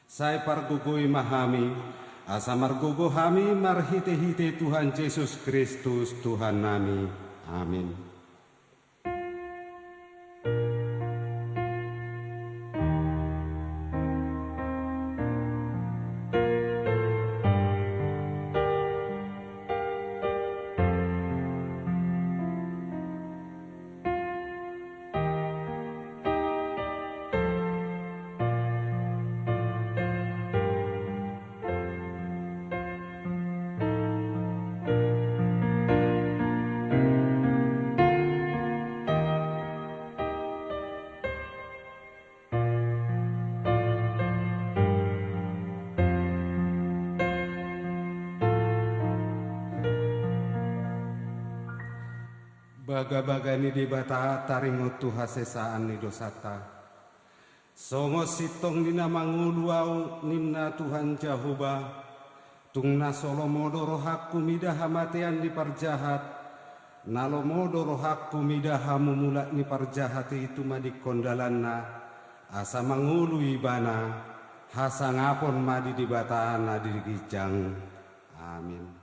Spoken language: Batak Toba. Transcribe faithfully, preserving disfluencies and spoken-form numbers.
Sai pargogoi ma hami, asa margogo hami marhite-hite Tuhan Jesus Kristus Tuhannami. Amin. Bagabaga ni Debata taringot tu hasesaan ni dosanta. Songon sintong ni na mangolu ahu, ninna Tuhan Jahowa, tung na so lomo do rohangku mida hamatean ni parjahat, na lomo do rohangku mida hamumulak ni parjahat i tumadingkon dalanna, asa mangolu ibana, hasangapon ma di Debata na di ginjang. Amin.